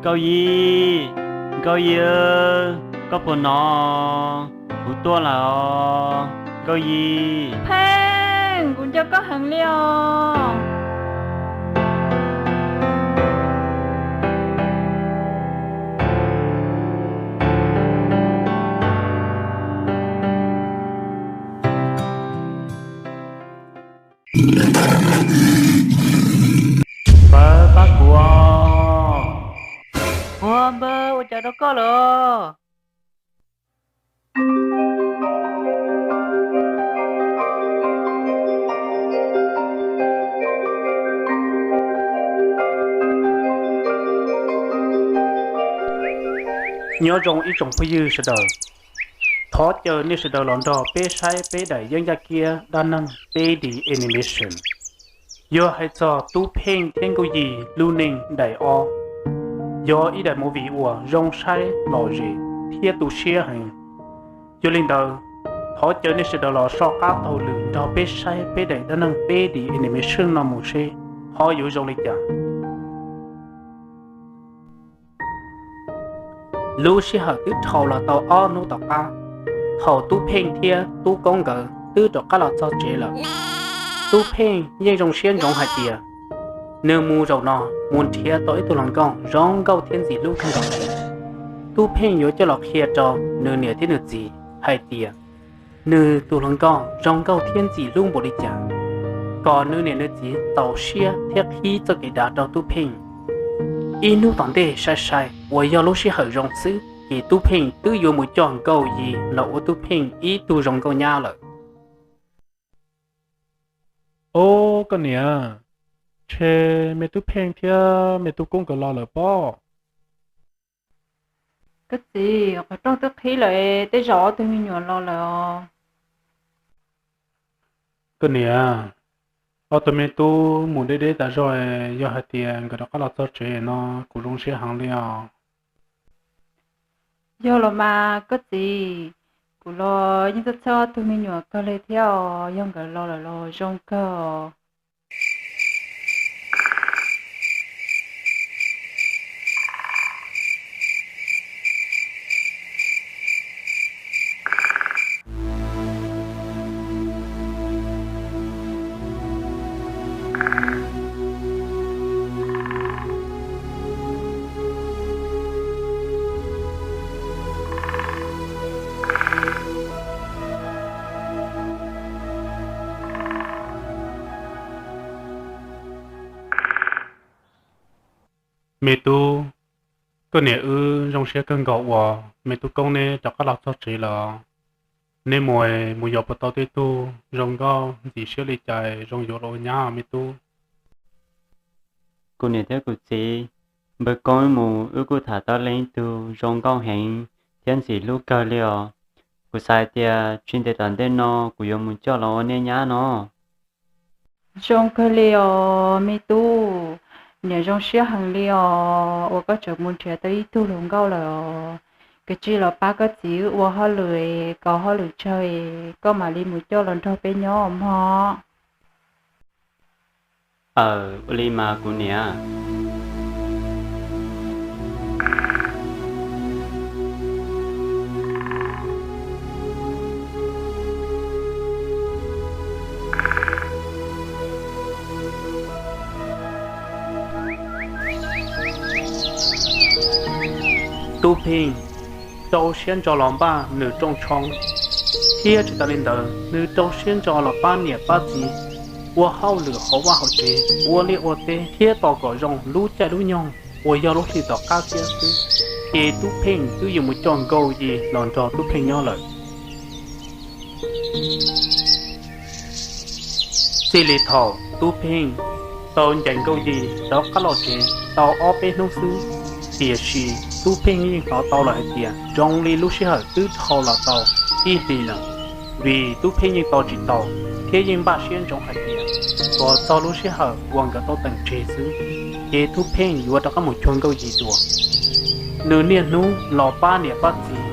Nkauj Yim, Nkauj Yim, koj puas hnov? Kuv tuaj lawm os, Nkauj Yim. Pheej, kuv nco koj heev li os. Pab, pab kuv. Ua npawg, ua cas rau koj lawm? Nyob zoo ib tsoom phooj ywg sawv daws, thov caw nej sawv daws los nrog peb saib peb daim yeeb yaj kiab dab neeg peb D animation. Yog hais txog Tub Pheej thiab Nkauj Yim lub neej daim ob, yog ib daim movie uas zoo saib lom zem thiab tu siab heev. Yog li ntawd, thov caw nej sawv daws los soj qab taug lw nrog peb saib peb daim dab neeg peb D animation no mus seb ho yuav zoo li cas. Lub sij hawm twb dhau los tau ob hnub tom qab, thaum Tub Pheej thiab Tub Koob nkawd twb rov qab los txog tsev lawm. Tub Pheej yeej zoo siab ntsoov hais tias nws mus zaum no mus nrhiav tau ib tug hluas nkauj zoo nkauj thiab ntxim hlub kawg nkaus li. Tub Pheej yuav coj los qhia rau nws niam thiab nws txiv hais tias nws tus hluas nkauj zoo nkauj thiab ntxim hlub npaum li cas, kom nws niam nws txiv txaus siab thiab qhib txoj kev dav rau Tub Pheej. Ib hnub tom ntej sai sai uas yog lub sij hawm zoo xwb ces Tub Pheej twb yuav mus coj Nkauj Yim los ua Tub Pheej ib tug zoo nkauj nyab lawm. Ob, koj niam, ntshe me Tub Pheej thiab me Tub Koob nkawd los lawm pob. Koj txiv, qhov rooj twb qhib lawm, tej zaum ob tug me nyuam los lawm os. Koj niam, ob tug me tub mus deb deb tas zog, yog hais tias nkawd rov qab los txog tsev no kuv zoo siab heev li os. Yog los mas koj txiv, kuv los yeej txhawj txhawj ob tug me nyuam kawg li thiab os, yog nkawd los lawm los zoo kawg os. Me tub, koj niam wb zoo siab kawg nkaus uas me Tub Koob neb rov qab los txog tsev lawm. Neb mus, mus yos puas tau tej tug zoo nkauj ntxim siab li cas zoo yuav los ua nyab me tub. Kuv niam thiab kuv txiv, npawg Koob mus wb kuj tham tau leej tug zoo nkauj heev thiab ntxim hlub kawg li os. Kuv xav hais tias tsis ntev tom ntej no kuv yuav mus coj los ua nej nyab no. Zoo kawg li os me tub, niam zoo siab heev li os uas koj tseem mus nrhiav tau ib tug hluas nkauj lawm os. Kav tsij los pab koj txiv wb ua hauj lwm, kaus hauj lwm tsawg koj mam li mus coj los nrog peb nyob mog. Aw, ua li mas kuv niam. Tub Pheej rau siab ntso los npaj nws rooj tshoob, thiab tsis tas li ntawd nws rau siab ntso los pab niam pab txiv ua hauj lwm hauv vaj hauv tsev, ua liaj ua teb thiab tos kom zoo lub caij lub nyoog uas yog lub hli tom qab thiab xwb, ces Tub Pheej twb yuav mus coj Nkauj Yim los nrog Tub Pheej nyob lawm. Txij li thaum Tub Pheej tau ncaim Nkauj Yim rov qab los tsev tau ob peb hnub xwb, tiam sis Tub Pheej yeej hnov tau lawm hais tias zoo li lub sij hawm twb dhau los tau ib hlis lawm, vim Tub Pheej yeej tos tsis tau thiab yeej npaj siab ntsoov hais tias kom txog lub sij hawm uas nkawd tau teem tseg xwb, ces Tub Pheej yuav rov qab mus cuag Nkauj Yim dua. Nws niaj hnub los pab niam pab txiv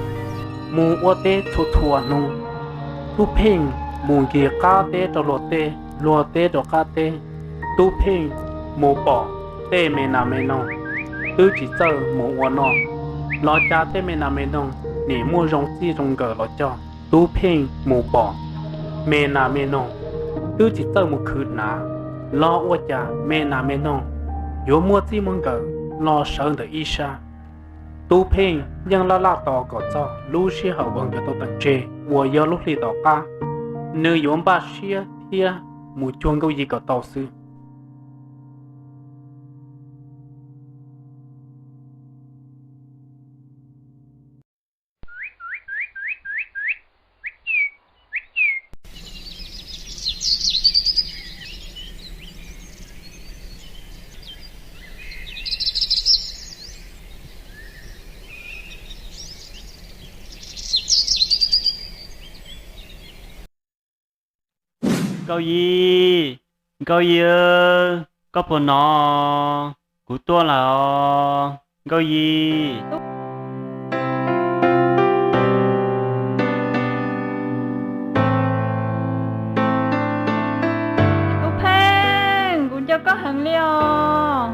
mus ua teb txhua txhua hnub. Tub Pheej mus nkig qab teb rau luag teb, luag teb rau qab teb. Tub Pheej mus pom tej me nas me noog, twb tsis txawj mus ua noj, los cas tej me nas me noog nim muaj zoo txij zoo nkawm los coj. Tub Pheej mus pom me nas me noog twb tsis txawj mus khwv hnav, los ua cas me nas me noog yuav muaj txij muaj nkawm los sawv ntawm ib sab. Tub Pheej yeej laj laj tos kom txog lub sij hawm uas nkawd tau teem tseg uas yog lub hli tom qab, nws yuav npaj siab thiab mus cuag Nkauj Yig kom tau xwb. Nkauj Yig, Nkauj Yig, koj puas hnov? Kuv tuaj lawm os Nkauj Yig. Tub Pheej, kuv nco koj heev li os.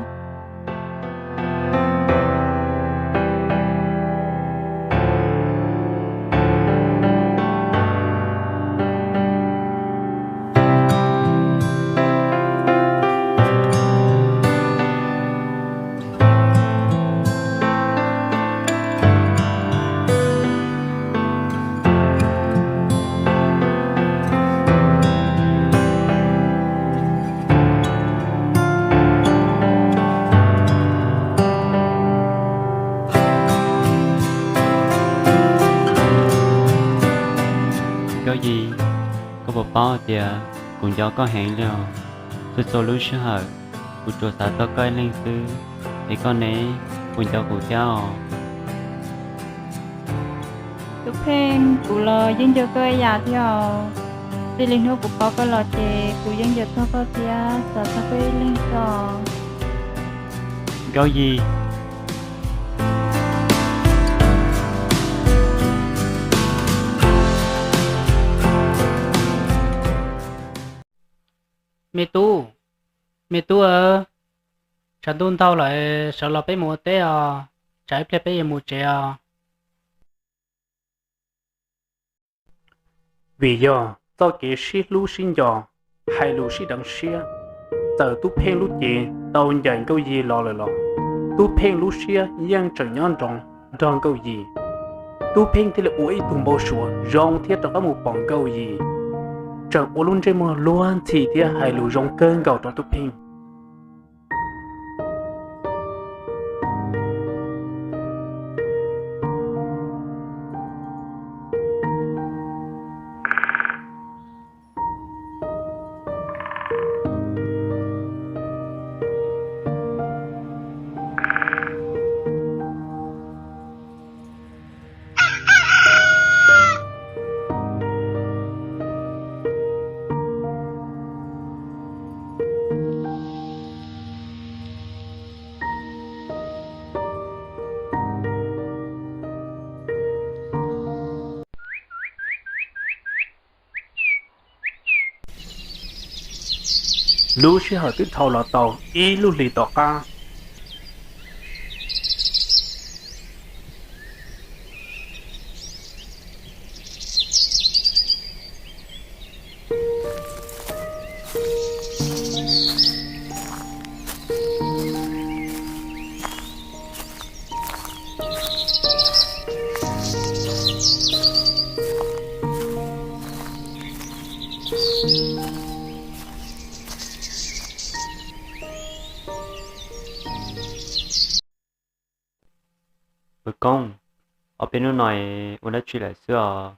Nkauj Yig, koj puas paub tias kuv nco koj heev li os. Txhua txhua lub sij hawm kuv tsuas xav txog koj ib leeg xwb, es koj ne puas nco kuv thiab os? Tub Pheej, kuv los yeej nco koj ib yam thiab os. Txij li hnub kuv paub koj los ces kuv yeej nco txog koj thiab xav txog koj ib leeg xwb os. Nkauj Yig. Me tub, me tub, tshav ntuj ntaug lawm, sawv los peb mus ua teb os, tsam ib pliag peb yuav mus tsev os. Vim yog txoj kev sib hlub sib nco, hais lus sib deev siab, txawm Tub Pheej lub cev tau ncaim Nkauj Yig los lawm los Tub Pheej lub siab yeej tseem nyob nroo nrog Nkauj Yig. Tub Pheej thiaj li ua ib tug npau suav zoo thiab rov qab mus pom Nkauj Yig, tseem ua lub ntsej muag luag ntxhi thiab hais lus zoo kawg nkaus rau Tub Pheej. Lub sij hawm twb dhau los tau ib lub hlis tom qab. Npawg Koob, ob peb hnub no ua dab tsi lawm xwb os?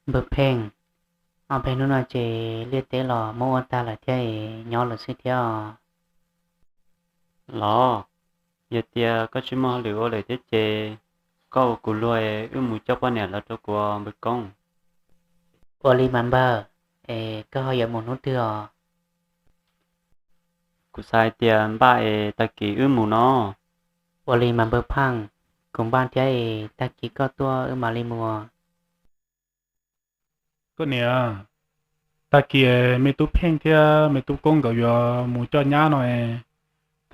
Npawg Pheej, ob peb hnub no ces liaj teb los muab ua tag lawm thiab es nyob lawm xwb thiab os. Los, yog tias koj tsis muaj hauj lwm ua lawm thiab ces koj ua kuv luag es wb mus coj poj niam los rau kuv os npawg Koob. Ua li mas npawg, es koj ho yuav mus hnub twg os? Kuv xav hais tias npaj es tag kis wb mus no. Ua li mas npawg Pheej, kuv npaj thiab es tag kis koj tuaj wb mam li mus. Koj niam, tag kis me tub Pheej thiab me tub Koob nkawd yuav mus coj nyab no es,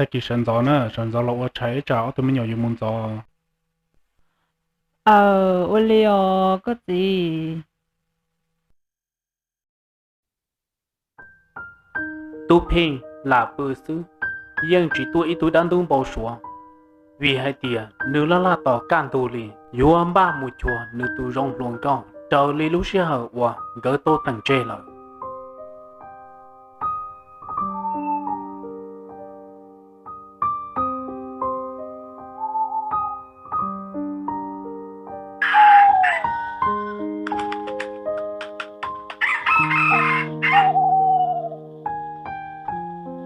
Tag kis sawv ntxov na, sawv ntxov los ua tshais ib tsam ob tug me nyuam yuav mus ntxov. Aw, ua li os koj txiv. Tub Pheej lam pw xwb, yeej tsis tuaj ib tug dab ntub npau suav, vim hais tias nws laj laj tos kaj ntug li yuav npaj mus cuag nws tus zoo hluas nkauj raws li lub sij hawm uas nkawd tau teem tseg lawm.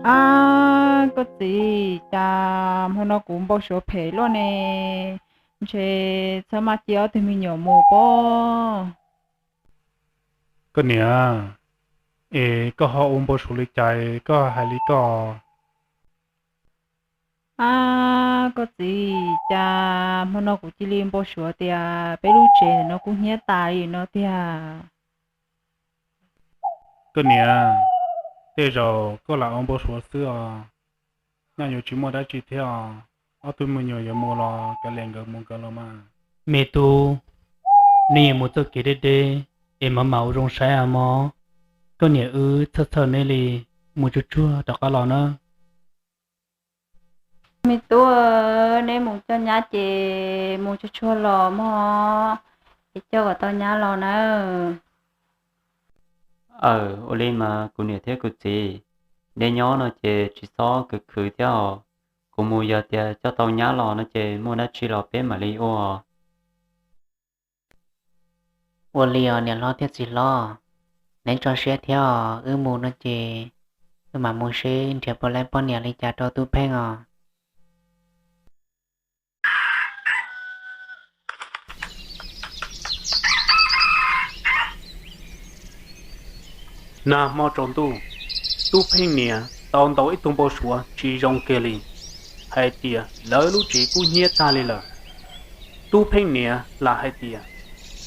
Ab, koj txiv, cas hmo no kuv npau suav phem luaj ne, ntshe txhob maj cia ob tug me nyuam mus pob. Koj niam, es koj ho ua npau suav li cas koj hais li koj? Ab, koj txiv, cas hmo no kuv cia li npau suav tias peb lub tsev ntawm no kub hnyiab tas li no tiag. Koj niam, tej zaum koj lam ua npau suav xwb os, nyaj yuav tsis muaj dab tsi thiab os, ob tug me nyuam yuav mus los kav liam nkawd mus nkawd los mas. Me tub, neb yuav mus txoj kev deb deb es mam mam ua zoo saib os mog. Koj niam wb txhawj txhawj neb li, mus tsuag tsuag rov qab los nawb. Me tub, neb mus coj nyab ces mus tsuag tsuag los mog, es coj kom tau nyab los nawb. Aw, ua li mas kuv niam thiab kuv txiv, neb nyob no ces tsis txhob khwv khwv thiab os. Kuv mus yog tias coj tau nyab los no ces muaj dab tsi los peb mam li ua. Ua li os niam hlob thiab txiv hlob, neb tso siab thiab os, wb mus no ces wb mam mus seb nrhiav puas laib poj niam li cas rau Tub Pheej os. Nag hmo tsaus ntuj, Tub Pheej niam tau ntaus ib tug npau suav tsis zoo kiag li, hais tias lawv lub tsev kub hnyiab tag li lawm. Tub Pheej niam lam hais tias,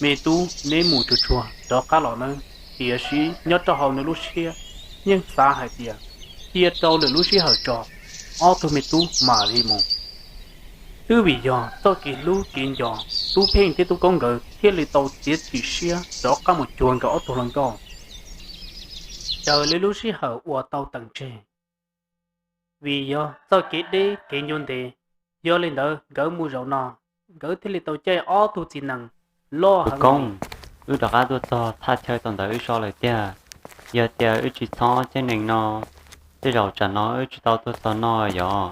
me tub, neb mus tsuag tsuag rov qab los nawb. Tiam sis nyob rau hauv nws lub siab yeej xav hais tias cia rau lwm lub sij hawm tso, ob tug me tub mam li mus. Twb vim yog txoj kev hlub kev nco, Tub Pheej thiab Tub Koob nkawd thiaj li tau txiav txim siab rov qab mus cuag nkawd ob tug hluas nkauj, raws li lub sij hawm uas tau teem tseg. Vim yog txoj kev deb kev ncua ntev, yog li ntawd nkawd mus zaum no, nkawd thiaj li tau caij ob tug txiv nees loj heev li. Koob, wb rov qab tuaj txog thaj chaw tau ntawd wb so lawm tiag. Yog tias wb tsis txhob caij nees no, tej zaum tsam no wb tsis tau tuaj txog no yog.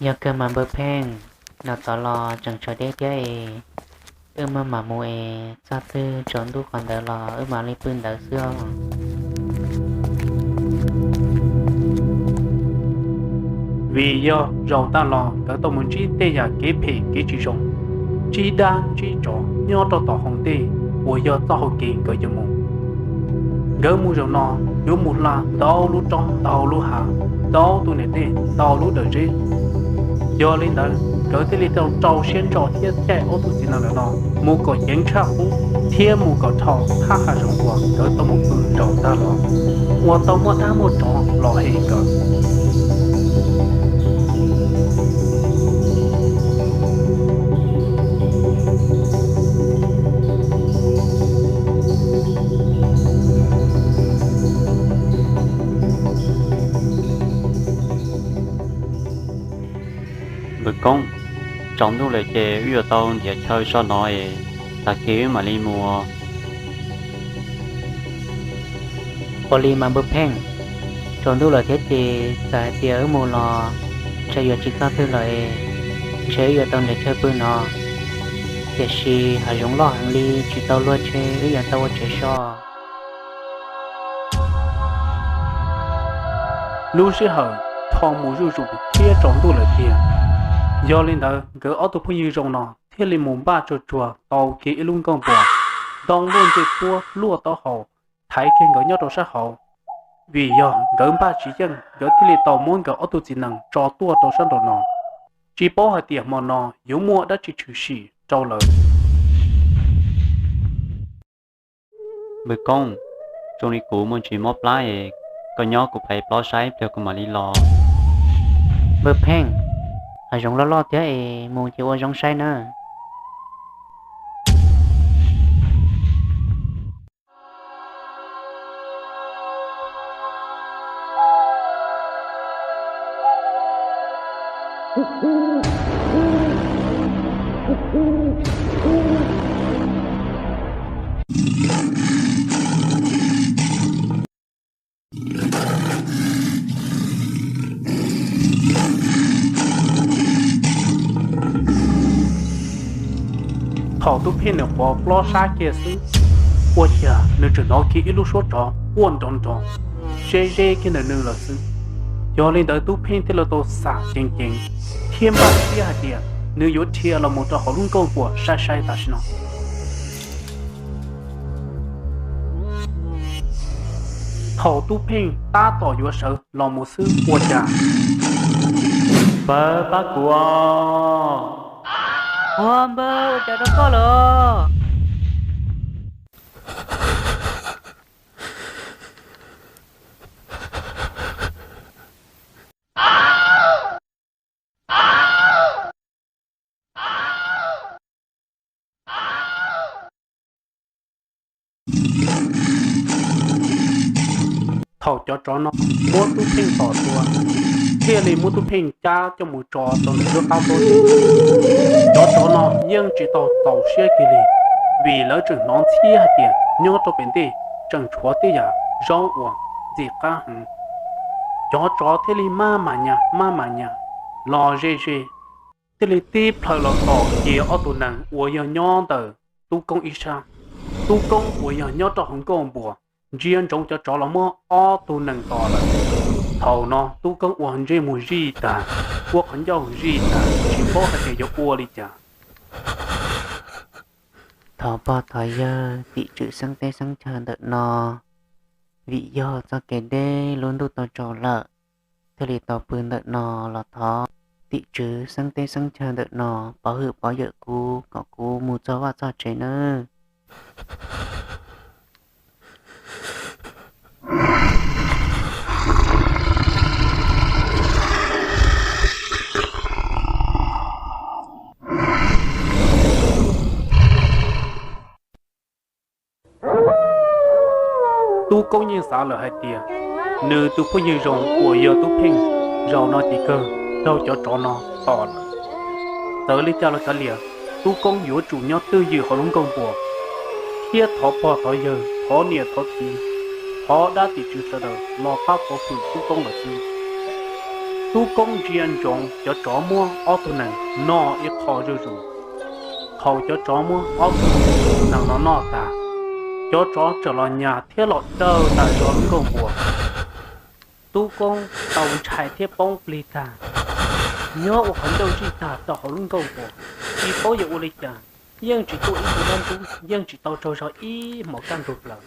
Yog kawg mas npawg Pheej, no tod los tseem tshav deb thiab es wb maj mam mus es txog twg tsaus ntuj qhov ntawd los wb mam li pw ntawd xwb os. Vim yog zaum tag los nkawd tau mus ntsib tej yam kev phem kev tsis zoo, ntsib dab ntsib tsov nyob rau tom hauv ntej uas yog txoj hau kev nkawd yuav mus. Nkawd mus zaum no yuav mus hla ntau lub roob ntau lub hav, ntau tus niam dej ntau lub dawm zeb. Yog li ntawd nkawd thiaj li tau rau siab ntso thiab caij ob tug txiv nees ntawm no mus kom ceev tshaj qub thiab mus kom dhau thaj hav zoov uas nkawd tau mus pw zaum tag los, uas tau muaj dab muaj tsov los hem nkawd. Npawg Koob, tsaus ntuj lawm ces wb yuav tau nrhiav chaw so no es tag kis wb mam li mus. Ua li mas npawg Pheej, tsaus ntuj lawm thiab ces txawm hais tias wb mus los ntshe yuav tsis txog twg lawm es ntshe wb yuav tau nrhiav chaw pw no. Tiam sis hav zoov loj heev li tsis tau luag tsev, wb yuav tau ua tsev so. Lub sij hawm tho mus zuj zus thiab tsaus ntuj lawm tiag. Yog li ntawd nkawd ob tug phooj ywg zoo no thiaj li mus npaj tsuag tsuag tau kiag ib lub nkuaj npua, ntoo luaj ncej puab luaj taub hau, thaiv kiag nkawd nyob rau sab hauv. Vim yog nkawd npaj tsis yeej, nkawd thiaj li tau muab nkawd ob tug txiv nees tso tuaj rau sab nraum no, tsis paub hais tias hmo no yuav muaj dab tsi tshwm sim rau lawv. Npawg Koob, zoo li kuv muaj ntsis mob plab es koj nyob kuv pais plob saib ib pliag kuv mam li los. Npawg Pheej, hav zoov loj loj thiab es mus ces ua zoo saib nawb. Thaum Tub Pheej nws pov plaub sab kiag xwb, ua cas nws tseem hnov kiag ib lub suab tsov quaj nrov nrov ze ze kiag ntawm nws lawm xwb. Yog li ntawd Tub Pheej thiaj li tau xam ceev ceev thiab npaj siab hais tias nws yuav dhia los mus rau hauv lub nkuaj puam saib saib tam sim no. Thaum Tub Pheej tab tom yuav sawv los mus xwb ua cas, npawg, pab kuv os. Ua npawg, ua cas rau koj lawm? Thaum cov tsov no muab Tub Pheej tom tua, thiaj li muab Tub Pheej cab coj mus tso rau ntawm lub qab pob zeb. Cov tsov no yeej tsis tau txaus siab kiag li, vim lawv tseem hnov ntxhiab hais tias nyob rau pem ntej tseem tshuav tej yam zaub uas ntxim qab heev. Cov tsov thiaj li maj mam nyas maj mam nyas los ze ze, thiaj li tib plhaw los tom kiag ob tug nees uas yog nyob ntawm Tub Koob ib sab. Tub Koob uas yog nyob rau hauv nkuaj npuas ntsia ntsoov cov tsov los muab ob tug nees tom lawm. Thaum no Tub Koob ua ntsej muag zij tag, ua qhov ncauj zij tag, tsis paub hais tias yuav ua li cas. Thov pog thov yawg tim tswv xeeb teb xeeb chaw ntawm no, vim yog txoj kev deb lub ntuj tau tsaus lawm, thiaj li tau pw ntawm no los thov tim tswv xeeb teb xeeb chaw ntawm no pov hwm pov yawm kuv kom kuv mus txog vaj txog tsev nawb. Tub Koob yeej xav lawm hais tias nws tus phooj ywg zoo uas yog Tub Pheej zaum no ces kawg raug cov tsov no tom lawm. Txawm li cas los kav liam, Tub Koob yuav tsum nyob twj ywm hauv lub nkuaj npuas thiab thov pog thov yawg, thov niam thov txiv, thov dab tim tswv sawv daws los pab pov hwm Tub Koob lawm xwb. Tub Koob ntsia ntsoov cov tsov muab ob tug nees noj ib qho zuj zus. Thaum cov tsov muab ob tug nees no noj tas, cov tsov txawm los nyas thiab los dawj tas zog lub nkuaj npuas. Tub Koob tau ntshai thiab poob plig tag, nyob ua qhov ncauj zij tag rau hauv lub nkuaj npuas, tsis paub yuav ua li cas, yeej tsis tuaj ib tug dab ntub, yeej tsis tau tsaug zog ib hmos kaj ntug plaws.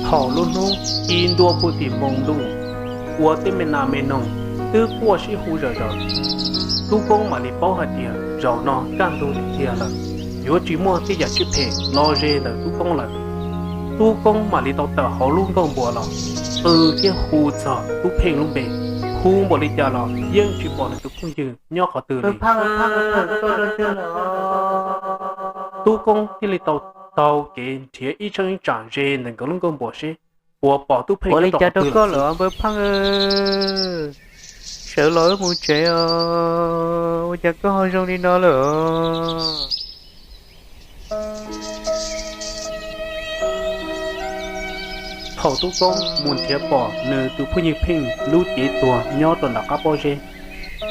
Thaum lub hnub ci ntua puag tim npoo ntuj, ua tej me nas me noog twb quaj sib hu zom zaws, Tub Koob mam li paub hais tias zaum no kaj ntug tiag tiag lawm, yuav tsis muaj tej yam tsiaj phem los ze ntawm Tub Koob lawm. Tub Koob mam li tau tawm hauv lub nkuaj npuas los, qw thiab hu txog Tub Pheej lub npe, hu npaum li cas los yeej tsis pom nws tus phooj ywg nyob qhov twg li. Tub Koob thiaj li tau taug kev nrhiav ib tsoom ib tsam ze ntawm nkawd lub nkuaj npuas seb puas pom Tub Pheej nyob rau qhov twg lawm. Npawg Pheej, sawv los wb mus tsev os, ua cas koj ho zoo li no lawm? Thaum Tub Koob mus nrhiav pom nws tus phooj ywg Pheej lub cev tuag nyob rau nram qab pob zeb,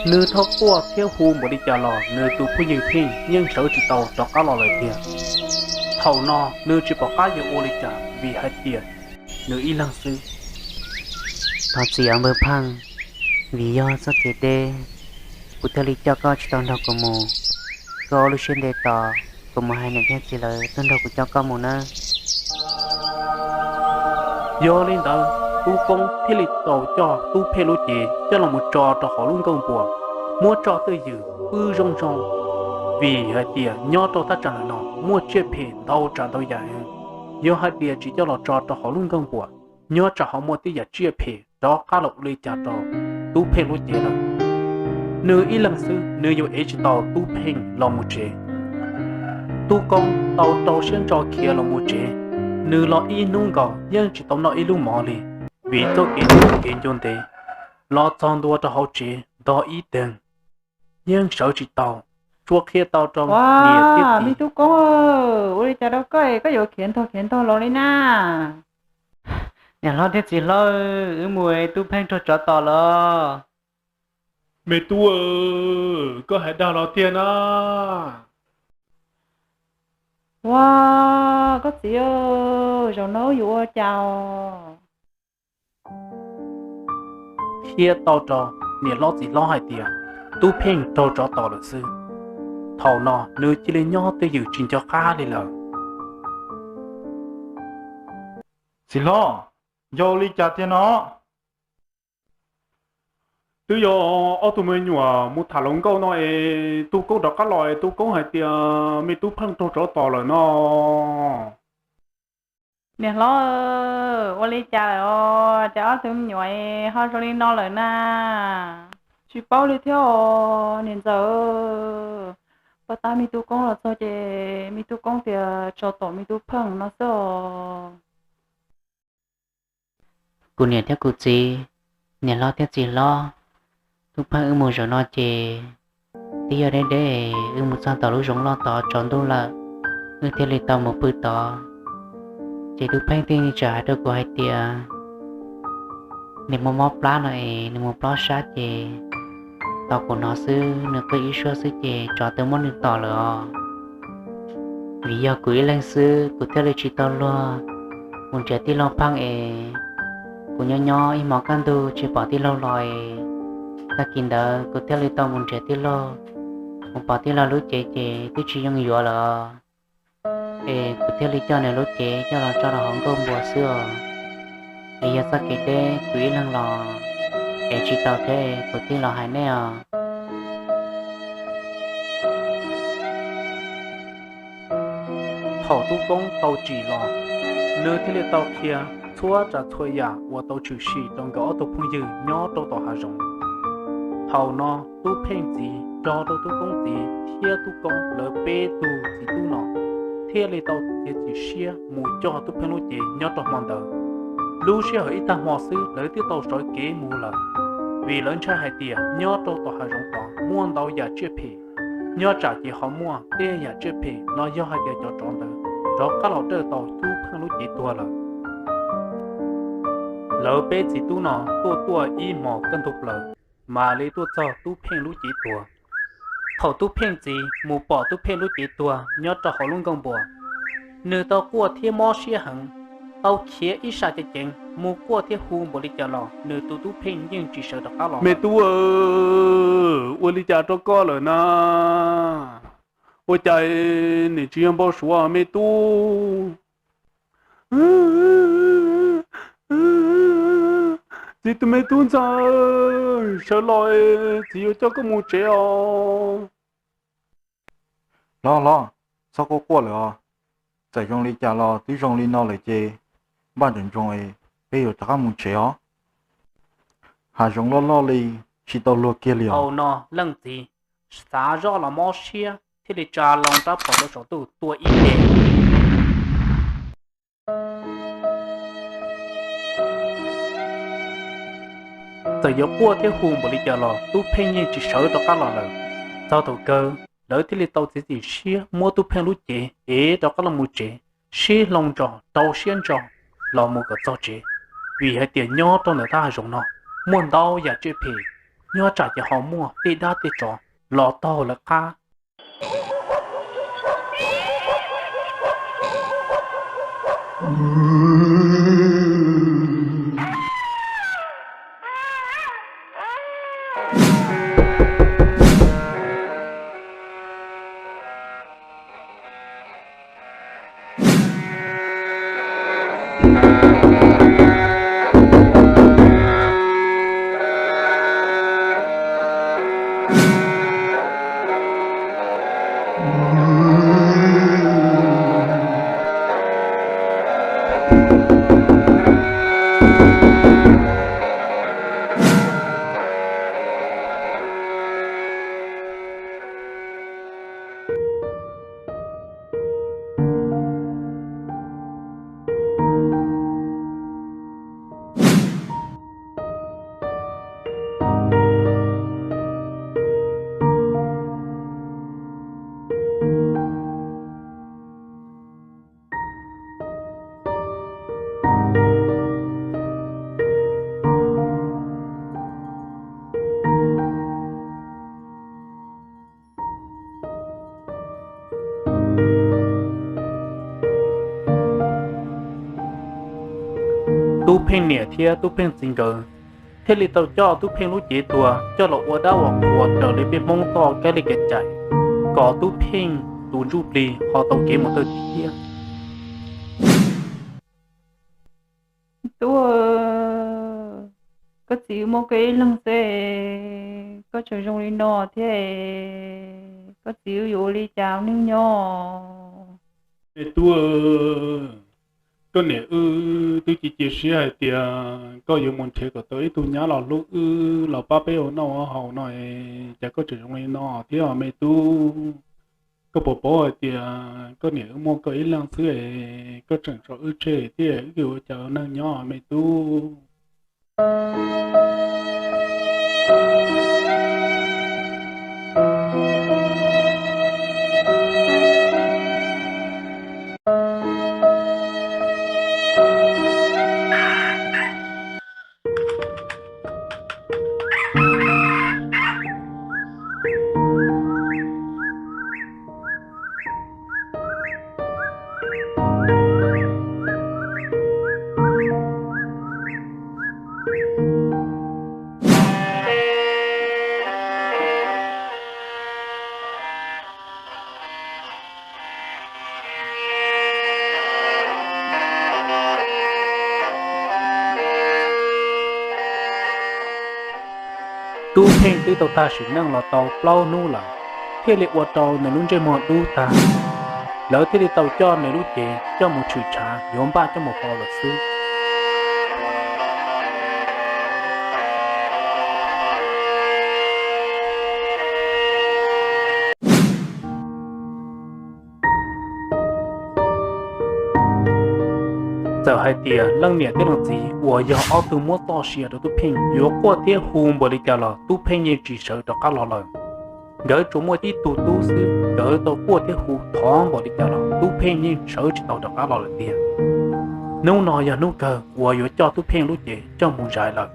nws txhawj quaj thiab hu npaum li cas los nws tus phooj ywg Pheej yeej sawv tsis tau rov qab los lawm tiag. Thaum no nws tsis pom qab yuav ua li cas vim hais tias nws ib leeg xwb. Thov txim os npawg Pheej, vim yog txoj kev deb, kuv thiaj li coj koj tsis tau nrog kuv mus. Koj ua lub siab ntev tos, kuv mus hais niam thiab txiv lawv tuaj nrog kuv coj koj mus nawb. Yog li ntawd, Tub Koob thiaj li tau coj Tub Pheej lub cev coj los mus tso rau hauv lub nkuaj npua, muab tso twj ywm pw zoo zoo, vim hais tias nyob rau thaj tsam ntawm no muaj tsiaj phem ntau tsav ntau yam. Yog hais tias tsis coj los tso rau hauv lub nkuaj npua, nyob tsam ho muaj tej yam tsiaj phem rov qab los ua li cas rau Tub Pheej lub cev lawm. Nws ib leeg xwb nws yuav ev tsis tau Tub Pheej los mus tsev. Tub Koob tau rau siab ntso khiav los mus tsev, nws los ib hnub nkaus yeej tsis tau noj ib lub mov li, vim txoj kev ncua kev ncua ntev. Los txog ntua rau hauv tsev ntog ib teeg yeej sawv tsis tau, tsuas qhia tau rau niam thiab txiv. Me Tub Koob, ua li cas rau koj es koj yuav khiav ntog khiav ntog los li na? Niam hlob thiab txiv hlob, wb mus es Tub Pheej raug tsov tom lawm. Me tub, koj hais dag los tiag na. Ua, koj txiv, zaum no wb yuav ua cas os? Qhia tau rau niam hlob txiv hlob hais tias Tub Pheej raug tsov tom lawm xwb. Thaum no nws cia li nyob twj ywm tsis nco qab li lawm. Txiv hlob, yog ua li cas tiag no? Twb yog ob tug me nyuam mus tham hluas nkauj no es Tub Koob rov qab los es Tub Koob hais tias me Tub Pheej raug tsov tom lawm no. Niam hlob, ua li cas lawm os, cas ob tug me nyuam ho zoo li no lawm na? Tsis paub li thiab os niam ntxawm. Pab tab me Tub Koob los txog ces me Tub Koob tias tsov tom me Tub Pheej no xwb os. Kuv niam thiab kuv txiv, niam hlob thiab txiv hlob, Tub Pheej wb mus zaum no ces twb yog deb deb, wb mus txog tom lub zoov loj tod tsaus ntuj lawm, wb thiaj li tau mus pw tod. Ces Tub Pheej thiaj li txawm hais rau kuv hais tias nws mob mob plab no es nws mus plob sab ces tau kuv hnov xwb nws qw ib suab xwb ces tsov twb muab nws tom lawm os. Vim yog kuv ib leeg xwb kuv thiaj li tsis tau luag mus nrhiav tij laug Pheej es kuv nyob nyob ib hmos kaj ntug tsis pom tij laug los es tag kis ntawd kuv thiaj li tau mus nrhiav tij laug, mus pom tij laug lub cev ces twb tsis yoo yuav lawm os. Es kuv thiaj li coj nws lub cev coj los tso rau hauv nkuaj npua xwb os. Es yog txoj kev deb kuv ib leeg los es tsis tau thiab kuv thiaj los hais nej os. Thaum Tub Koob tau tsim los, nws thiaj li tau qhia txhua tsav txhua yam uas tau tshwm sim rau nkawd ob tug phooj ywg nyob rau tom hav zoov. Thaum no Tub Pheej txiv nrog rau Tub Koob txiv thiab Tub Koob lawv peb tug txiv tub no thiaj li tau txiav txim siab mus coj Tub Pheej lub cev nyob rau hmo ntawd. Lub sij hawm ib tag hmo xwb lawv twb tau sawv kev mus lawm, vim lawv ntshai hais tias nyob rau tom hav zoov tod muaj ntau yam tsiaj phem, nyob tsam ces ho muaj tej yam tsiaj phem los yog hais tias cov tsov ntawd rov qab los dawj tau Tub Pheej lub cev tuag lawm. Lawv peb txiv tub no tuaj tuaj ib hmos kaj ntug plaws, mam li tuaj txog Tub Pheej lub cev tuag. Thaum Tub Pheej txiv mus pom Tub Pheej lub cev tuag nyob rau hauv lub nkuaj npua, nws tau quaj thiab mob siab heev, tau khiav ib sab ceev ceev mus quaj thiab hu npaum li cas los nws tus Tub Pheej yeej tsis sawv rov qab los. Me tub, ua li cas rau koj lawm na? Ua cas nim tsis yog npau suav me tub? Txiv tus me tub ntxawg, sawv los, txiv yuav coj koj mus tsev os. Hlob, hlob, txhob quaj quaj lawm os. Txawm zoo li cas los twb zoo li no lawm ces npaj ntsoov ntsoov, peb yuav rov qab mus tsev os. Hav zoov loj loj li, tsis tau luag kiag li os. Thaum no leej txiv xav zoj los mob siab thiaj li tsa loo rab phom rau saum ntuj tua ib teg. Txawm yuav quaj thiab hu npaum li cas los Tub Pheej yeej tsis sawv rov qab los lawm. Txog thaum kawg lawv thiaj li tau txiav txim siab muab Tub Pheej lub cev ev rov qab los mus tsev, sib hloov ntso rau siab ntso los mus kom txog tsev, vim hais tias nyob rau ntawm thaj hav zoov no muaj ntau yam tsiaj phem, nyob tsam ces ho muaj tej dab tej tsov los taug lawv qab. Tub Pheej niam thiab Tub Pheej txiv nkawd thiaj li tau coj Tub Pheej lub cev tuag coj los ua dab ua qhuas raws li peb Hmoob txoj kab li kev cai, kom Tub Pheej tus ntsuj plig ho tau kev mus tawj thiab. Tub, koj txiv wb muaj koj ib leeg xwb, koj tseem zoo li no thiab, koj txiv wb yuav ua li cas ua neej nyob? Me tub, koj niam wb twb cia cia siab hais tias koj yuav mus nrhiav kom tau ib tug nyab los hlub wb los pab peb ua noj ua haus no, cas koj tseem zoo li no thiab me tub? Koj puas paub hais tias koj niam wb muaj koj ib leeg xwb, koj tseem tso wb tseg thiab, wb yuav ua cas ua neej nyob me tub? Tub Pheej twb tau tag sim neej los tau plaub hnub lawm, thiaj li ua rau nws lub ntsej muag dub tag. Lawv thiaj li tau coj nws lub cev coj mus tshwm tshav yuav npaj coj mus faus lawm xwb. Txawm hais tias leej niam thiab leej txiv uas yog ob tug muab txoj sia rau Tub Pheej yuav quaj thiab hu npaum li cas los Tub Pheej yeej tsis sawv rov qab los lawm. Nkawd tsuas muaj ib tug tub xwb, nkawd tau quaj thiab hu thov npaum li cas los Tub Pheej yeej sawv tsis tau rov qab los lawm tiag. Hnub no yog hnub kawg uas yuav coj Tub Pheej lub cev coj mus zais lawm.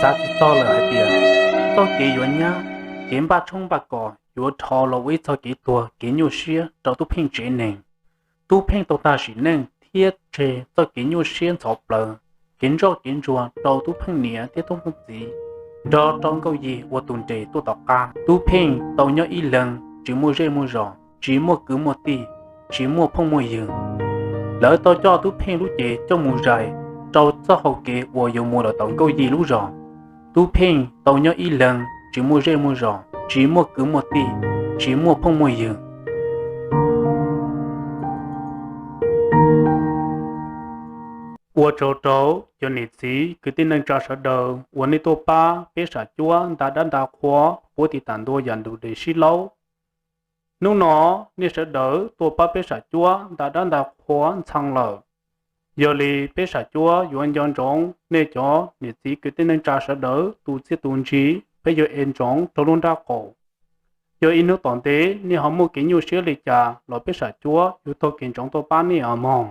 Xav tsis txog lawm hais tias txoj kev yuav nyab, kev npaj tshoob npaj kos yuav dhos los ua ib txoj kev tuag kev nyuaj siab rau Tub Pheej tsev neeg. Tub Pheej tau tag sim neej thiab tseg txoj kev nyuaj siab ntxhov plawv, kev ntsoj kev ntsuag rau Tub Pheej niam thiab Tub Pheej txiv, nrog rau Nkauj Yig ua tus nres tuaj tom qab. Tub Pheej tau nyob ib leeg tsis muaj zej muaj zos, tsis muaj kwv muaj tij, tsis muaj phooj muaj ywg. Lawv tau coj Tub Pheej lub cev coj mus zais rau txoj hau kev uas yuav mus lawm tom Nkauj Yig lub zos. Tub Pheej tau nyob ib leeg tsis muaj zej muaj zos, tsis muaj kwv muaj tij, tsis muaj phooj muaj ywg. Ua tsaug rau cov niam txiv kwv tij neej tsa sawv daws uas nej tuaj pab peb Sam Cuab nta dab nta qhua puab tiv tam ntua yam ntus dej sib laub. Hnub no nej sawv daws tuaj pab peb Sam Cuab nta dab nta qhua ntxhee lawm. Yog li peb Sam Cuab yuav nco ntsoov nej cov niam txiv kwv tij neej tsa sawv daws tus txiaj tus ntsig, peb yuav ev ntsoov rau lub nrab qaum. Yog ib hnub tom ntej nej ho muaj kev nyuaj siab li cas los peb Sam Cuab yuav taug kev ntsoov tuaj pab nej os mog.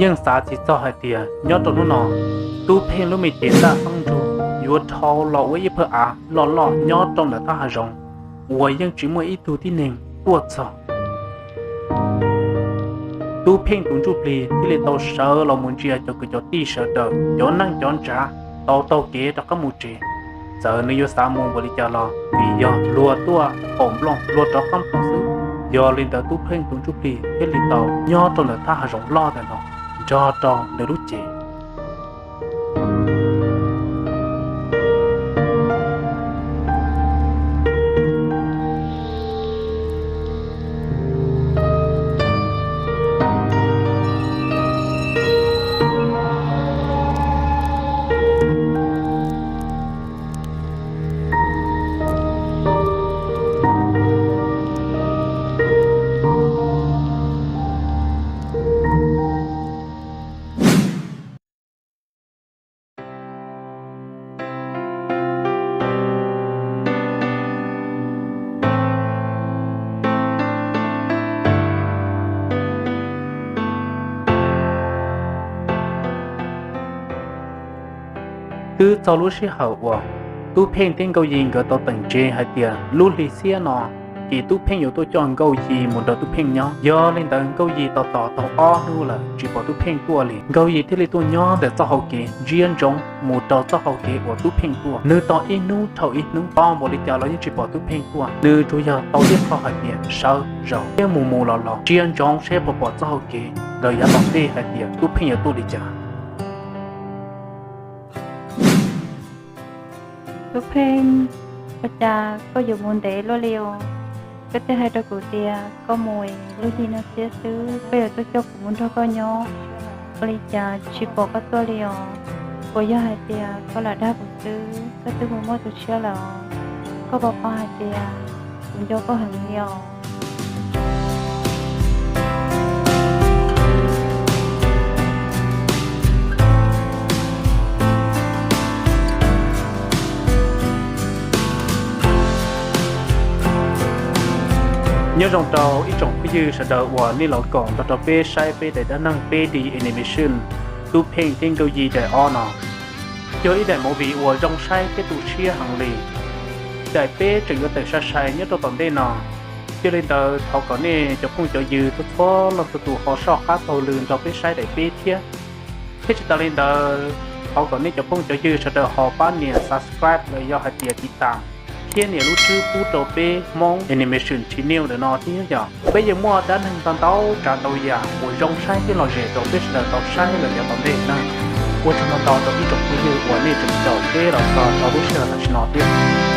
Yeej xav tsis txog hais tias nyob rau hnub no, Tub Pheej lub me cev ntaj xeeb ntsuag yuav dhau los ua ib phawj av loj loj nyob rau ntawm thaj hav zoov uas yeej tsis muaj ib tug tib neeg tuaj txog. Tub Pheej tus ntsuj plig thiaj li tau sawv los mus ntsia cov kwv cov tij sawv daws, cov neej cov ntsav tau taug kev rov qab mus tsev. Txawm nws yuav xav mus npaum li cas los vim yog luag tuaj pauv nplooj luag rov qab mus xwb. Yog li ntawd Tub Pheej tus ntsuj plig thiaj li tau nyob rau ntawm thaj hav zoov loj ntawm no nrog rau nws lub cev. Twb txog lub sij hawm uas Tub Pheej thiab Nkauj Yis nkawd tau teem tseg hais tias lub hli xiab no ces Tub Pheej yuav tuaj coj Nkauj Yis mus nrog Tub Pheej nyob. Yog li ntawd Nkauj Yis tos tos tau ob hnub lawm tsis pom Tub Pheej tuaj li. Nkauj Yis thiaj li tuaj nyob ntawm txoj hau kev ntsia ntsoov mus rau txoj hau kev uas Tub Pheej tuaj. Nws tos ib hnub dhau ib hnub, tos npaum li cas los yeej tsis pom Tub Pheej tuaj. Nws tsuas yog tau ib qho hais tias sawv zaum thiab mus mus los los ntsia ntsoov seb puas pom txoj hau kev los yav tom ntej hais tias Tub Pheej yuav tuaj li cas. Tub Pheej, ua cas koj yuav mus ntev luaj li os? Koj twb hais rau kuv tias koj mus lub hli no xiab xwb koj yuav tuaj coj kuv mus nrog koj nyob. Ua li cas tsis pom koj tuaj li os? Puas yog hais tias koj lam dag kuv xwb, koj twb mus muaj tus tshiab lawm os? Koj puas paub hais tias kuv nco koj heev li os. Nyob zoo rau ib tsoom phooj ywg sawv daws uas nej los koom nrog rau peb saib peb daim dab neeg peb D animation Tub Pheej thiab Nkauj Yis daim ob no. Yog ib daim movie uas zoo saib thiab tu siab heev li. Daim peb tseem yuav tawm sai sai nyob rau tom ntej no. Yog li ntawd thov kom nej cov phooj cov ywg txhua txhua leej txhua tus ho soj qab taug lw nrog peb saib daim peb thiab. Thiab tsis tas li ntawd, thov kom nej cov phooj cov ywg sawv daws ho pab nias subscribe los yog hais tias tiv tas thiab nias lub tswb pub rau peb Hmoob Animation Channel ntawm no thiab yom. Peb yuav muaj dab neeg ntau ntau tsav ntau yam uas zoo saib thiab lom zem rau peb sawv daws tau saib lawm yav tom ntej na. Ua tsaug ntau ntau rau ib tsoom phooj ywg uas nej tseem caum peb los txog rau lub sij hawm tam sim no thiab.